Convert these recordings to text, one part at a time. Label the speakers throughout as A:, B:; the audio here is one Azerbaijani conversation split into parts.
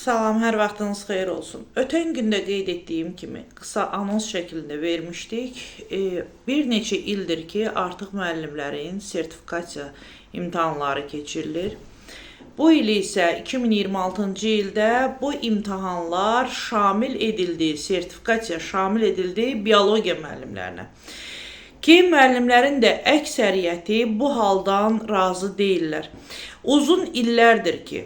A: Salam, hər vaxtınız xeyir olsun. Ötən gündə qeyd etdiyim kimi qısa anons şəklində vermişdik. Bir neçə ildir ki, artıq müəllimlərin sertifikasiya imtahanları keçirilir. Bu il isə 2026-cı ildə bu imtahanlar şamil edildi, sertifikasiya şamil edildi biologiya müəllimlərinə. Ki müəllimlərin də əksəriyyəti bu haldan razı deyillər. Uzun illərdir ki,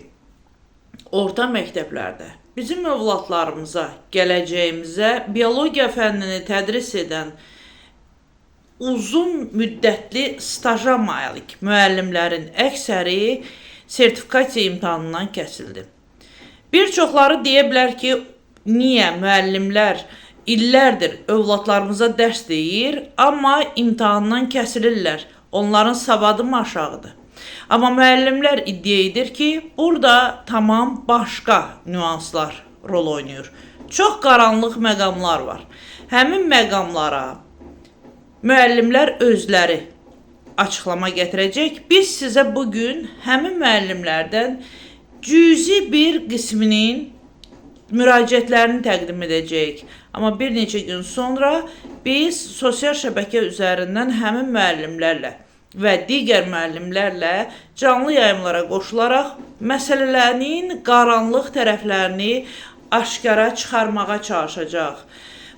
A: orta məktəblərdə bizim övladlarımıza, gələcəyimizə biologiya fənnini tədris edən uzun müddətli staja malik müəllimlərin əksəri sertifikasiya imtahanından kəsildi. Bir çoxları deyə bilər ki, niyə müəllimlər illərdir övladlarımıza dərs deyir, amma imtahandan kəsilirlər. Onların savadı mı aşağıdır? Amma müəllimlər iddia edir ki, burada tamam başqa nüanslar rol oynayır. Çox qaranlıq məqamlar var. Həmin məqamlara müəllimlər özləri açıqlama gətirəcək. Biz sizə bu gün həmin müəllimlərdən cüzi bir qisminin müraciətlərini təqdim edəcəyik. Amma bir neçə gün sonra biz sosial şəbəkə üzərindən həmin müəllimlərlə və digər müəllimlərlə canlı yayımlara qoşularaq məsələlərin qaranlıq tərəflərini aşkara çıxarmağa çalışacağıq.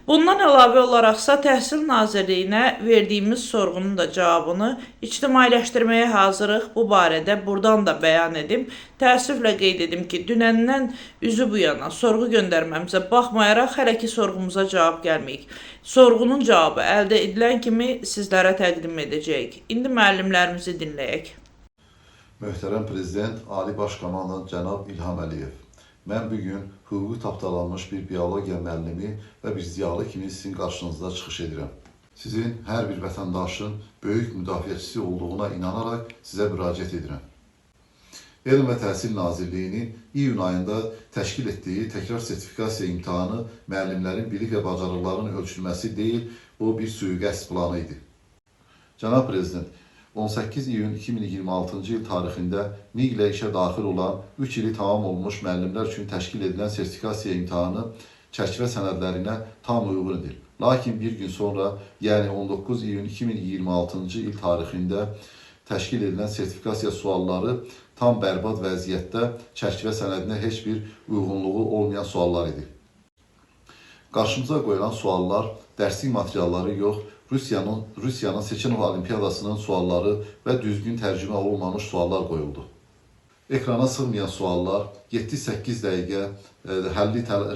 A: Bundan əlavə olaraqsa Təhsil Nazirliyinə verdiyimiz sorğunun da cavabını ictimailəşdirməyə hazırıq. Bu barədə buradan da bəyan edim. Təəssüflə qeyd edim ki, dünəndən üzü bu yana sorğu göndərməmizə baxmayaraq hələ ki sorğumuza cavab gəlməyib. Sorğunun cavabı əldə edilən kimi sizlərə təqdim edəcəyik. İndi müəllimlərimizi dinləyək.
B: Möhtərəm Prezident, Ali Baş Komandan cənab İlham Əliyev. Mən bu gün hüquqi tapdalanmış bir biologiya müəllimi və bir ziyalı kimi sizin qarşınızda çıxış edirəm. Sizin hər bir vətəndaşın böyük müdafiəçisi olduğuna inanaraq sizə müraciət edirəm. Elm və Təhsil Nazirliyinin iyun ayında təşkil etdiyi təkrar sertifikasiya imtahanı müəllimlərin bilik və bacarıqlarının ölçülməsi deyil, bu bir sui-qəsd planı idi. Cənab Prezident, 18 iyun 2026-cı il tarixində NİQ ilə işə daxil olan 3 ili tamam olmuş müəllimlər üçün təşkil edilən sertifikasiya imtahanı çərçivə sənədlərinə tam uyğun idi. Lakin bir gün sonra, yəni 19 iyun 2026-cı il tarixində təşkil edilən sertifikasiya sualları tam bərbad vəziyyətdə çərçivə sənədinə heç bir uyğunluğu olmayan suallar idi. Qarşımıza qoyulan suallar dərslik materialları yox, Rusiyanın Seçenov Olimpiyadasının sualları və düzgün tərcümə olunmamış suallar qoyuldu. Ekrana sığmayan suallar, 7-8 dəqiqə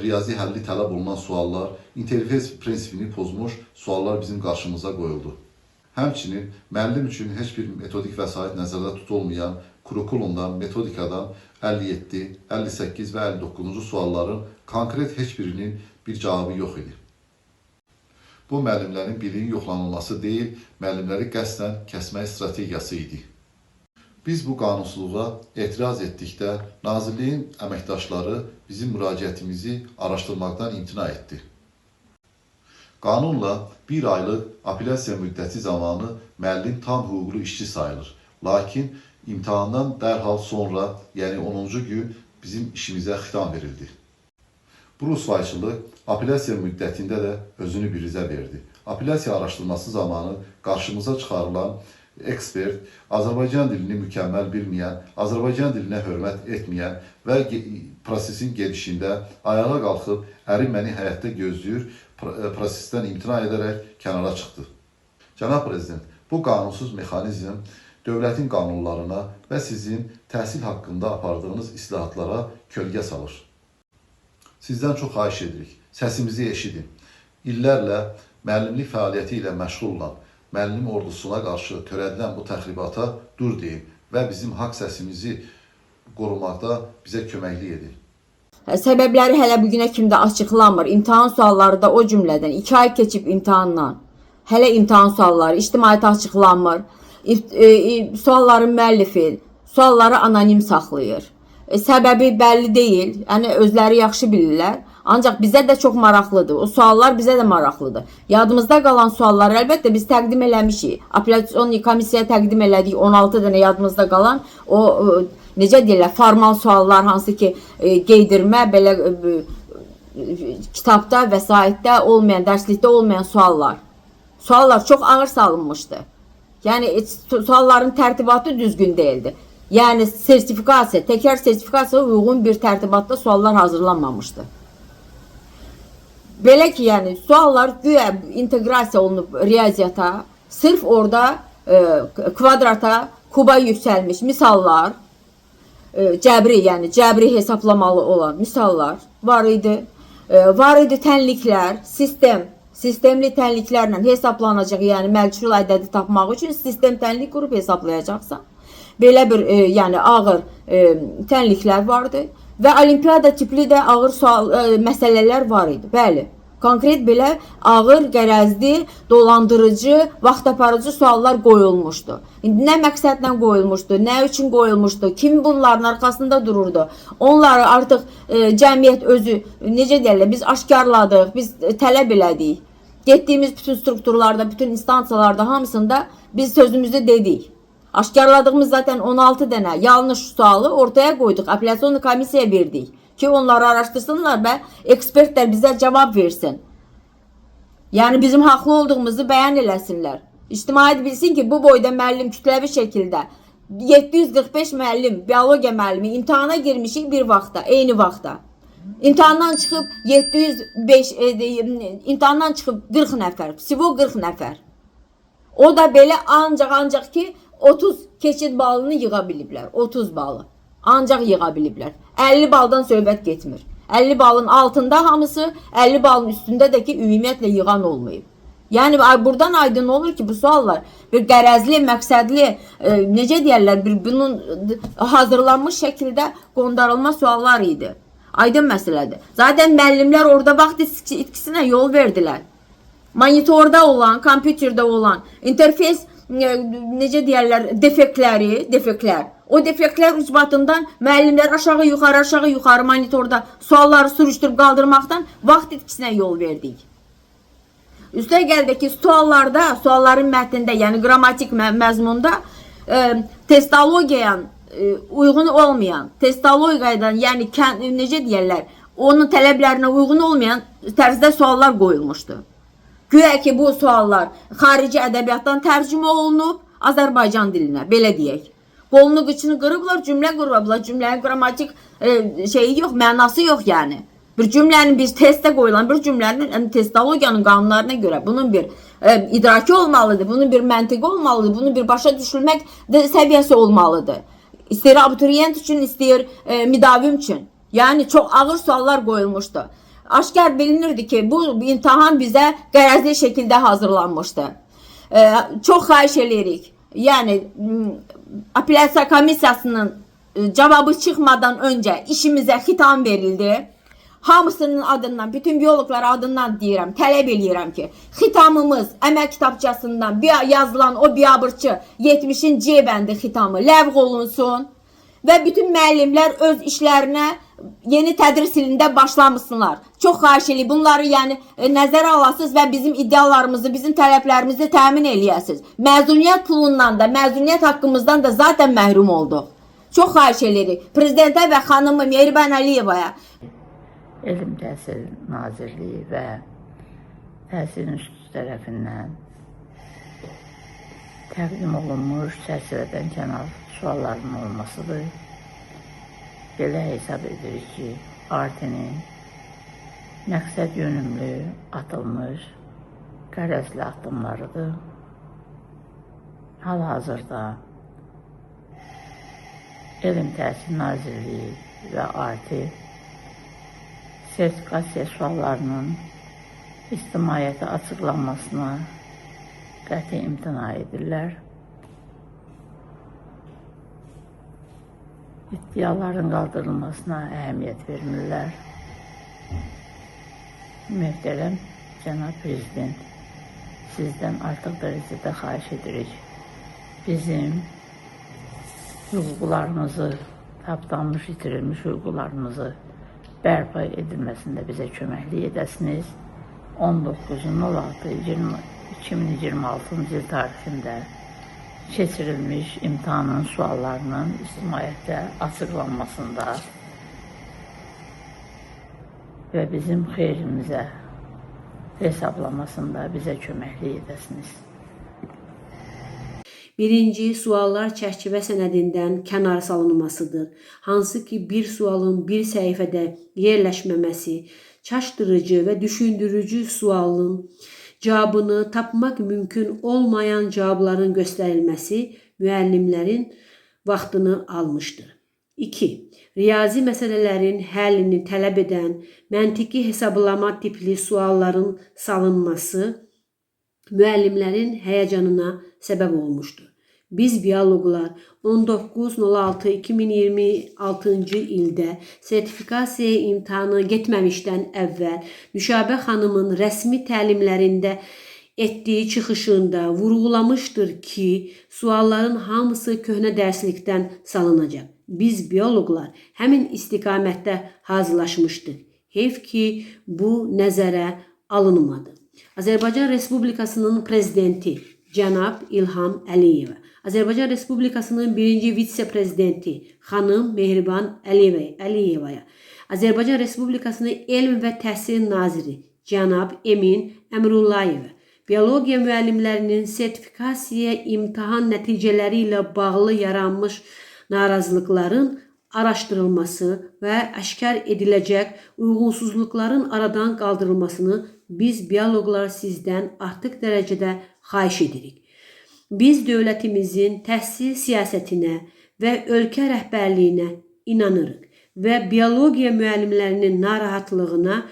B: riyazi həlli tələb olunan suallar, interfeys prinsipini pozmuş suallar bizim qarşımıza qoyuldu. Həmçinin müəllim üçün heç bir metodik vəsait nəzərdə tutulmayan kurikulumdan, metodikadan 57, 58 və 59-cu sualların konkret heç birinin bir cavabı yox idi. Bu müəllimlərin biliyin yoxlanılması deyil, müəllimləri qəsdən kəsmək strategiyası idi. Biz bu qanunsuzluğa etiraz etdikdə nazirliyin əməkdaşları bizim müraciətimizi araşdırmaqdan imtina etdi. Qanunla bir aylıq apellyasiya müddəti zamanı müəllim tam hüquqlu işçi sayılır. Lakin imtahandan dərhal sonra, yəni 10-cu gün bizim işimizə xitam verildi. Bu rüsvayçılıq apellyasiya müddətində də özünü biruzə verdi. Apellyasiya araşdırması zamanı qarşımıza çıxarılan ekspert Azərbaycan dilini mükəmməl bilməyən, Azərbaycan dilinə hörmət etməyən və prosesin gedişində ayağa qalxıb ərim məni həyətdə gözləyir, prosesdən imtina edərək kənara çıxdı. Cənab Prezident, bu qanunsuz mexanizm dövlətin qanunlarına və sizin təhsil haqqında apardığınız islahatlara kölgə salır. Sizdən çox xahiş edirik, səsimizi eşidin. İllərlə müəllimlik fəaliyyəti ilə məşğul olan müəllim ordusuna qarşı törədilən bu təxribata dur deyin və bizim haqq səsimizi qorumaqda bizə köməklik edin.
C: Səbəbləri hələ bu günə kimi də açıqlanmır. İmtahan sualları da o cümlədən 2 ay keçib imtahandan. Hələ imtahan sualları ictimaiyyətə açıqlanmır. Sualların müəllifi sualları anonim saxlayır. Səbəbi bəlli deyil. Yəni özləri yaxşı bilirlər. Ancaq bizə də çox maraqlıdır. O suallar bizə də maraqlıdır. Yadımızda qalan sualları əlbəttə biz təqdim eləmişik. Apellyasiyon komissiyaya təqdim elədik 16 dənə yadımızda qalan o necə deyirlər, formal suallar, hansı ki qeydirmə, belə kitabda, vəsaitdə olmayan, dərslikdə olmayan suallar. Suallar çox ağır salınmışdı. Yəni sualların tərtibatı düzgün deyildi. Yəni sertifikasiya, təkrar sertifikasiyaya uyğun bir tərtibatda suallar hazırlanmamışdı. Belə ki, yəni suallar güya inteqrasiya olunub riyaziyyata, sırf orada kvadrata, kuba yüksəlmiş misallar, cəbri, yəni cəbri hesablamalı olan misallar var idi. Var idi tənliklər, sistemli tənliklərlə hesablanacaq, yəni məchul ədədi tapmaq üçün sistem tənlik qurub hesablayacaqsan. Belə bir yəni ağır tənliklər vardı və olimpiyada tipli də ağır sual məsələlər var idi. Bəli. Konkret belə ağır, qərəzli, dolandırıcı, vaxt aparıcı suallar qoyulmuşdu. İndi nə məqsədlə qoyulmuşdu, nə üçün qoyulmuşdu, kim bunların arxasında dururdu? Onları artıq cəmiyyət özü, necə deyirlər, biz aşkarladıq, biz tələb elədik. Getdiyimiz bütün strukturlarda, bütün instansiyalarda hamısında biz sözümüzü dedik. Aşkarladığımız zaten 16 dənə yanlış sualı ortaya qoyduq. Apellyasyon komissiyaya verdik ki onları araşdırsınlar və ekspertlər bizə cavab versin. Yəni bizim haqlı olduğumuzu bəyan eləsinlər. İctimaiyyət bilsin ki, bu boyda müəllim kütləvi şəkildə 745 müəllim, biologiya müəllimi imtahana girmişik bir vaxtda, eyni vaxtda. İmtahandan çıxıb 705 imtahandan çıxıb 40 nəfər, всего 40 nəfər. O da belə ancaq ki 30 keçid balını yığa biliblər. 30 balı. Ancaq yığa biliblər. 50 baldan söhbət getmir. 50 balın altında hamısı, 50 balın üstündə də ki ümumiyyətlə yığan olmayıb. Yəni buradan aydın olur ki, bu suallar bir qərəzli, məqsədli, necə deyərlər, bir bunun hazırlanmış şəkildə qondarılma suallar idi. Aydın məsələdir. Zaten müəllimlər orada vaxt itkisinə yol verdilər. Monitorda olan, kompüterdə olan interfeys necə deyərlər, defektlər. O defektlər ucbatından müəllimlər aşağı yuxarı, aşağı yuxarı monitorda sualları sürüşdürüb qaldırmaqdan vaxt itkisinə yol verdik. Üstə gəldi ki, suallarda, sualların mətnində, yəni qrammatik məzmunda testologiyaya uyğun olmayan, testologiyadan, yəni necə deyərlər, onun tələblərinə uyğun olmayan tərzdə suallar qoyulmuşdu. Güya ki, bu suallar xarici ədəbiyyatdan tərcümə olunub Azərbaycan dilinə, belə deyək. Qolunu qıçını qırıblar, cümlə qurublar, cümlənin qrammatik şeyi yox, mənası yox yəni. Bir cümlənin bir testə qoyulan bir cümlənin yəni, testologiyanın qanunlarına görə bunun bir idraki olmalıdır, bunun bir məntiqi olmalıdır, bunun bir başa düşülmək səviyyəsi olmalıdır. İstəyir abituriyent üçün, istəyir müdavim üçün. Yəni çox ağır suallar qoyulmuşdu. Aşkar bilinirdi ki, bu imtahan bizə qərəzli şəkildə hazırlanmışdı. Çox xahiş eləyirik. Yəni apellyasiya komissiyasının cavabı çıxmadan öncə işimizə xitam verildi. Hamısının adından, bütün bioloqlar adından deyirəm, tələb eləyirəm ki, xitamımız əməl kitabçasından yazılan o biabırçı 70-in C bəndi xitamı ləğv olunsun və bütün müəllimlər öz işlərinə yeni tədris ilində başlamışsınlar. Çox xahiş eləyir. Bunları yəni nəzərə alasınız və bizim iddialarımızı, bizim tələblərimizi təmin eləyəsiniz. Məzuniyyət pulundan da, məzuniyyət haqqımızdan da zaten məhrum olduq. Çox xahiş eləyirik. Prezidentə və xanımı Mehriban Əliyevaya.
D: Elm Təhsil Nazirliyi və Təhsil İnstitutu tərəfindən təqdim olunmuş çərçivədən kənar sualların olmasıdır. Belə hesab edirik ki, ARTİ-nin məqsəd yönümlü atılmış qərəzli addımlarıdır. Hal-hazırda Elm Təhsil Nazirliyi və ARTİ sertifikasiya suallarının ictimaiyyətə açıqlanmasına qəti imtina edirlər. İddiaların qaldırılmasına əhəmiyyət vermirlər. Möhtərəm cənab prezident, sizdən artıq dərəcədə xahiş edirik. Bizim hüquqlarımızı, tapdanmış, itirilmiş hüquqlarımızı bərpa edilməsində bizə köməklik edəsiniz. 19.06.2026-cı il tarixində keçirilmiş imtahanın suallarının ictimaiyyətə açıqlanmasında və bizim xeyrimizə hesablamasında bizə köməklik edəsiniz.
E: Birinci, suallar çərçivə sənədindən kənar salınmasıdır. Hansı ki, bir sualın bir səhifədə yerləşməməsi, çaşdırıcı və düşündürücü sualın cavabını tapmaq mümkün olmayan cavabların göstərilməsi müəllimlərin vaxtını almışdır. 2. Riyazi məsələlərin həllini tələb edən məntiqi hesablama tipli sualların salınması müəllimlərin həyəcanına səbəb olmuşdur. Biz bioloqlar 19.06.2026-cı ildə sertifikasiya imtahanı getməmişdən əvvəl Nüşabə xanımın rəsmi təlimlərində etdiyi çıxışında vurğulamışdır ki, sualların hamısı köhnə dərslikdən salınacaq. Biz bioloqlar həmin istiqamətdə hazırlaşmışdıq. Heyf ki, bu nəzərə alınmadı. Azərbaycan Respublikasının prezidenti cənab İlham Əliyevə, Azərbaycan Respublikasının birinci vitse-prezidenti xanım Mehriban Əliyevaya, Azərbaycan Respublikasının Elm və Təhsil naziri cənab Emin Əmrullayevə, biologiya müəllimlərinin sertifikasiya imtahan nəticələri ilə bağlı yaranmış narazılıqların araşdırılması və aşkar ediləcək uyğunsuzluqların aradan qaldırılmasını biz bioloqlar sizdən artıq dərəcədə xahiş edirik. Biz dövlətimizin təhsil siyasətinə və ölkə rəhbərliyinə inanırıq və biologiya müəllimlərinin narahatlığına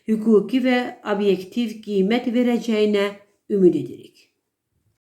E: hüquqi və obyektiv qiymət verəcəyinə ümid edirik.